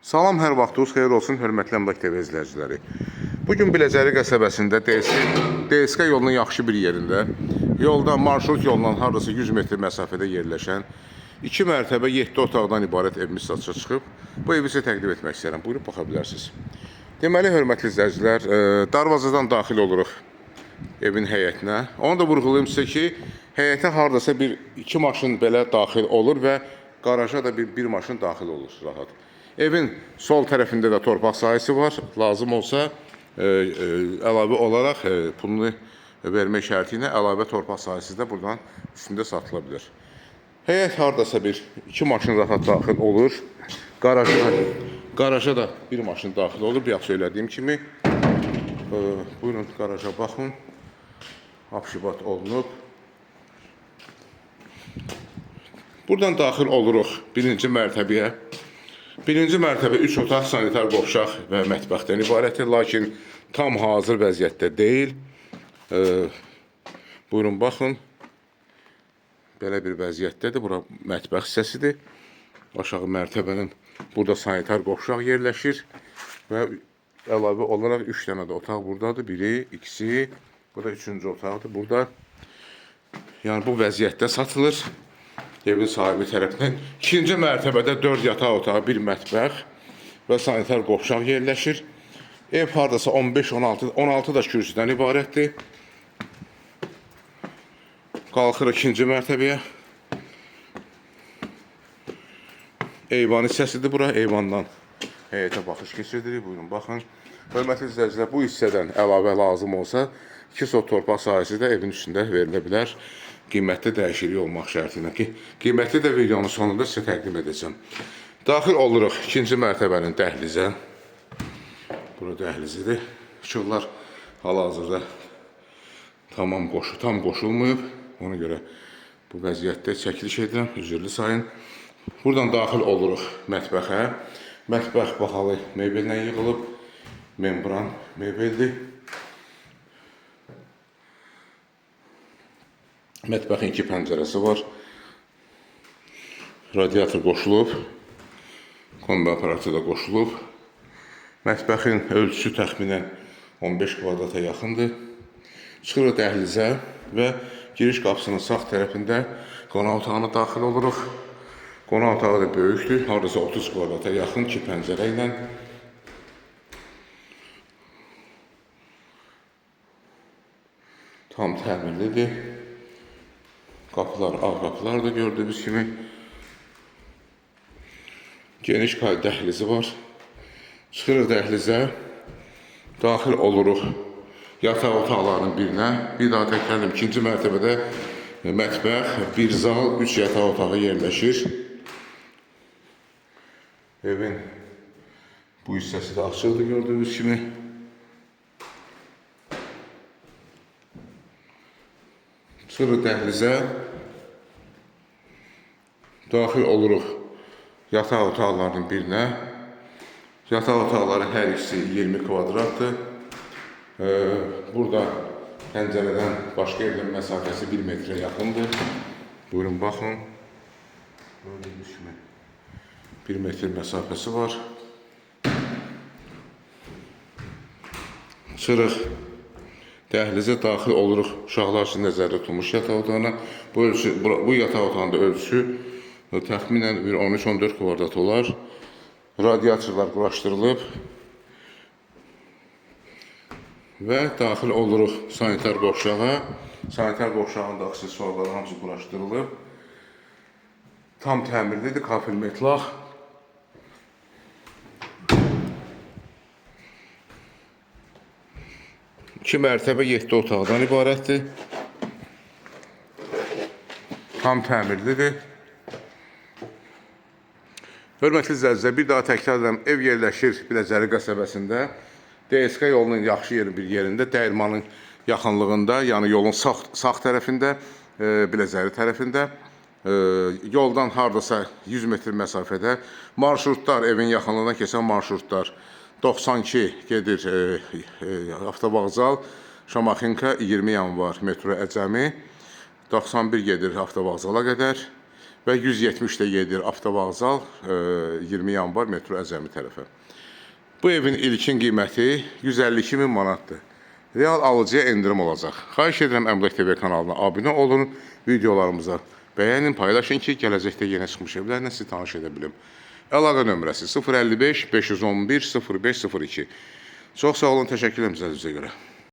Salam, hər vaxtınız xeyir olsun, hörmətli Əmlak TV izləyiciləri. Bu gün Biləcəri qəsəbəsində DSK yolunun yaxşı bir yerində, yolda marşrut yolundan hardasa 100 metr məsafədə yerləşən 2 mərtəbə 7 otaqdan ibarət evimiz satışa çıxıb. Bu evi sizə təqdim etmək istəyirəm. Buyurub baxa bilərsiniz. Deməli, hörmətli izləyicilər, darvazadan daxil oluruq evin həyətinə. Onu da vurğulayım sizə ki, həyətə hardasa bir iki maşın belə daxil olur və qaraja da bir maşın daxil olur rahat. Evin sol tərəfində də torpaq sahəsi var. Lazım olsa əlavə olaraq pulunu vermək şərti ilə əlavə torpaq sahəsi də buradan üstündə satıla bilər. Həyət hardasa bir iki maşın rahat daxil olur. Qaraja da bir maşın daxil olur. Bayaq söylədiyim kimi. Buyurun qaraja baxın. Apşibat olunub. Buradan daxil oluruq birinci mərtəbəyə. Birinci mərtəbə 3 otaq, sanitar qovşaq və mətbəxdən ibarətdir. Lakin tam hazır vəziyyətdə deyil. Buyurun baxın. Belə bir vəziyyətdədir. Bura mətbəx hissəsidir. Aşağı mərtəbənin burada sanitar qovşaq yerləşir və əlavə olaraq 3 dənə də otaq buradadır. Biri, ikisi, bu da üçüncü otaqdır. Burada yəni bu vəziyyətdə satılır evin sahibi tərəfindən. İkinci mərtəbədə 4 yataq otağı, bir mətbəx və sanitar qovşaq yerləşir. Ev hardasa 15-16, 16 daş kürsüdən ibarətdir. Qalxırıq ikinci mərtəbəyə. Eyvan hissəsidir bura. Eyvandan həyətə baxış keçirdirik. Buyurun, baxın. Hörmətli izləyicilər, bu hissədən əlavə lazım olsa 2 sot torpaq sahəsi də evin üstündə verilə bilər. Qiymətdə dəyişiklik olmaq şərti ilə ki, qiyməti də videonun sonunda sizə təqdim edəcəm. Daxil oluruq ikinci mərtəbənin dəhlizə. Bura dəhlizidir. İşıqlar hal-hazırda tam qoşulmayıb. Ona görə bu vəziyyətdə çəkiliş edirəm. Üzrlü sayın. Buradan daxil oluruq mətbəxə. Mətbəx bahalı mebellə yığılıb. Membran mebeldir. Mətbəxin 2 pəncərəsi var. Radiator qoşulub. Kombi aparatı da qoşulub. Mətbəxin ölçüsü təxminən 15 kvadrata yaxındır. Çıxırıq dəhlizə və giriş qapısının sağ tərəfində qonaq otağına daxil oluruq. Qonaq otağı da böyükdür. Hardasa 30 kvadrata yaxın 2 pəncərə ilə. Tam təmirlidir. Qapılar ağ qapılardır gördüyünüz kimi. Geniş dəhlizi var. Çıxırıq dəhlizə. Daxil oluruq yataq otaqlarının birinə. Bir daha təkrarlayım, ikinci mərtəbədə mətbəx, bir zal, 3 yataq otağı yerləşir. Evin bu hissəsi də açıqdır gördüyünüz kimi. Çıxırıq dəhlizə. Daxil oluruq yataq otaqlarının birinə. Yataq otaqları hər ikisi 20 kvadratdır. Burada pəncərədən başqa evin məsafəsi 1 metrə yaxındır. Buyurun, baxın. Gördüyünüz kimi 1 metr məsafəsi var. Çıxırıq dəhlizə, daxil oluruq uşaqlar üçün nəzərdə tutulmuş yataq otağına. Bu yataq otağının da ölçüsü təxminən bir 13-14 kvadrat olar. Radiatorlar quraşdırılıb və daxil oluruq sanitar qovşağa. Sanitar qovşağın da aksesuarları hamısı quraşdırılıb. Tam təmirlidir, kafel metlaq. İki mərtəbə 7 otaqdan ibarətdir. Tam təmirlidir. Hörmətli izləyicilər, bir daha təkrar edirəm, ev yerləşir Biləcəri qəsəbəsində. DSK yolunun yaxşı bir yerində, dəyirmanın yaxınlığında, yəni yolun sağ tərəfində, Biləcəri tərəfində. Yoldan hardasa 100 metr məsafədə marşrutlar, evin yaxınlığından keçən marşrutlar 92 gedir avtovağzal, Şamaxınka, 20 yanvar metro Əcəmi, 91 gedir avtovağzala qədər. Və 170 də gedir avtovağzal, 20 yanvar metro Əcəmi tərəfə. Bu evin ilkin qiyməti 152 min manatdır. Real alıcıya endirim olacaq. Xahiş edirəm Əmlak TV kanalına abunə olun, videolarımıza bəyənin, paylaşın ki, gələcəkdə yenə çıxmış evlərlə sizi tanış edə bilim. Əlaqə nömrəsi 055 511 0502. Çox sağ olun, təşəkkür edirəm izlədiyinizə görə.